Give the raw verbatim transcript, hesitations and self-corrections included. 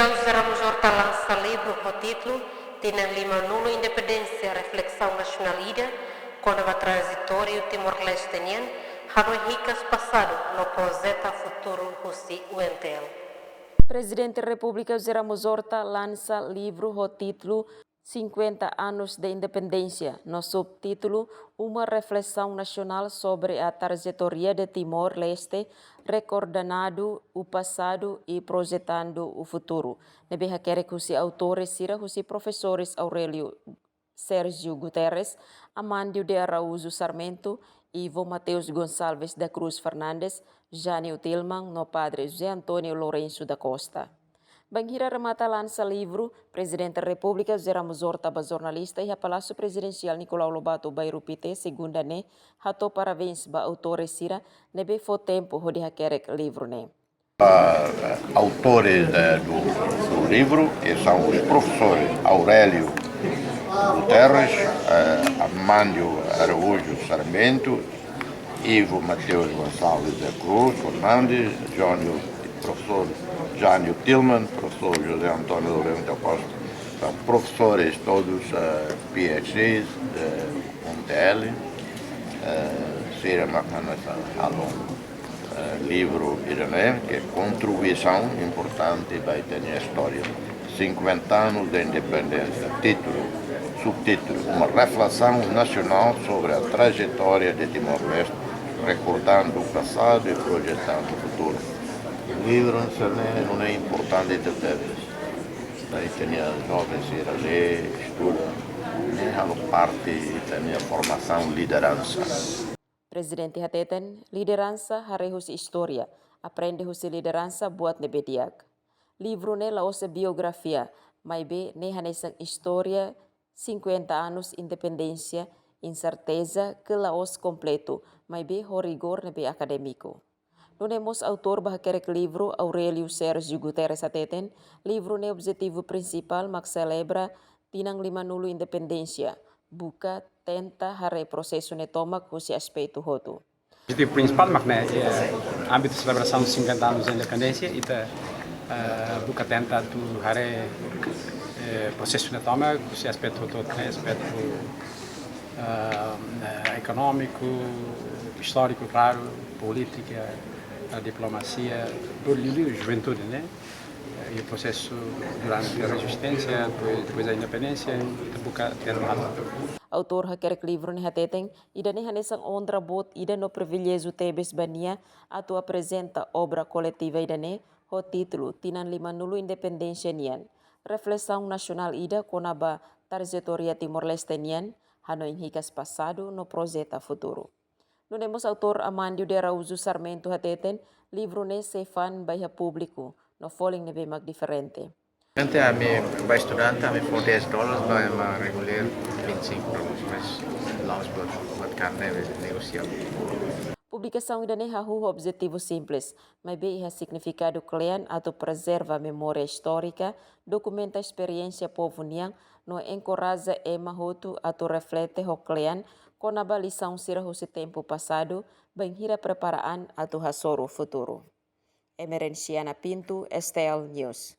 José Ramos Horta lansa livru ho títulu Tinan Limanulu Independénsia, Reflesaun Nasionál Ida kona-ba Trajetória Timor-Leste nian, hanoin hikas pasadu no projeta futuru husi U N T L. Prezidente Repúblika José Ramos Horta lansa livru ho títulu Cinquenta anos de Independência, no subtítulu Uma Reflexão Nacional sobre a Trajetória de Timor-Leste, Recordando o Passado e Projetando o Futuro, ne'ebé hakerek husi autores sira husi profesores Aurélio Sérgio Guterres, Amândio de Araújo Sarmento, Ivo Mateus Gonçalves da Cruz Fernandes, Jânio Tilman no Padre José António Lourenço da Costa. Bainhira remata lansa livru, Prezidente Repúblika José Ramos Horta ba jornalista iha Palásiu Prezidensiál Nicolau Lobato, Bairru Pité, segunda ne'e, hato'o parabéns ba autores sira ne'ebé fó tempu hodi hakerek livru ne'e. Ah, autores, eh, do, do livro, que são os professores Aurélio Guterres, eh, Amândio Araújo Sarmento, Ivo Mateus Gonçalves da Cruz Fernandes, Jânio, professor Jânio Tilman, professor José António Lourenço da Costa, são professores todos, eh, P H Ds de U N T L, eh, sira mak halo, eh, livru ida-ne'e, ke kontribuisaun importante ba ita-nia istória. Cinquenta anos de independência, título, subtítulo, Uma reflexão nacional sobre a trajetória de Timor-Leste, recordando o passado e projetando o futuro. Livru sira-ne'e importante tebes. Ba ita-nia joven sira lee, estuda, ne'e halo parte ita-nia formasaun lideransa. Prezidente hateten, lideransa haree husi istória, aprende husi lideransa buat ne'ebé di'ak. Livru ne'e la'ós biografia, maibé ne'e hanesan istória cinquenta anos independénsia, inserteza ke la'ós kompletu, maibé ho rigór ne'ebé akadémiku. Nune'e mós autór ba hakerek livru, Aurélio Sérgio Guterres hateten, livru ne'e objetivu prinsipál mak selebra tinan limanulu independénsia, buka tenta haree prosesu ne'e tomak husi aspetu hotu. Objetivu prinsipál mak ne'e, eh, ámbitu selebrasaun cinquenta anos de independência, ita, eh, buka tenta atu haree, eh, prosesu ne'e tomak husi aspetu hotu, ne'e aspetu, eh, eh, ekonómiku, istóriku, klaru, polítika, eh, diplomasia, tudu, juventude, ne'e? Eh, e prosesu durante rezisténsia, depois, depois da independência, ita buka tenta. Autór hakerek livru ne'e hateten, ida-ne'e hanesan onra boot ida no priviléjiu tebes ba nia atu aprezenta obra koletiva ida-ne'e ho títulu Tinan Limanulu Independénsia nian, reflesaun nasionál ida kona-ba trajetória Timor-Leste nian, hanoin hikas pasadu no projeta futuru. Nune'e mós autór Amândio de Araújo Sarmento hateten, livru ne'e sei fa'an ba iha públiku, no folin ne'ebé mak diferente. Entaun, ami ba estudante, ami fó dez dólares, ba ema regulár vinte e cinco dólares, mas la'ós buat, buat karne, negosiável. Publikasaun ida-ne'e hahú ho objetivu simples, maibé iha signifikadu kle'an atu prezerva memória istórika, dokumenta esperiénsia povu nian, no enkoraja ema hotu atu reflete ho kle'an kona-ba lisaun sira husi tempu pasadu, bainhira prepara an atu hasoru futuru. Emerenciana Pinto, S T L News.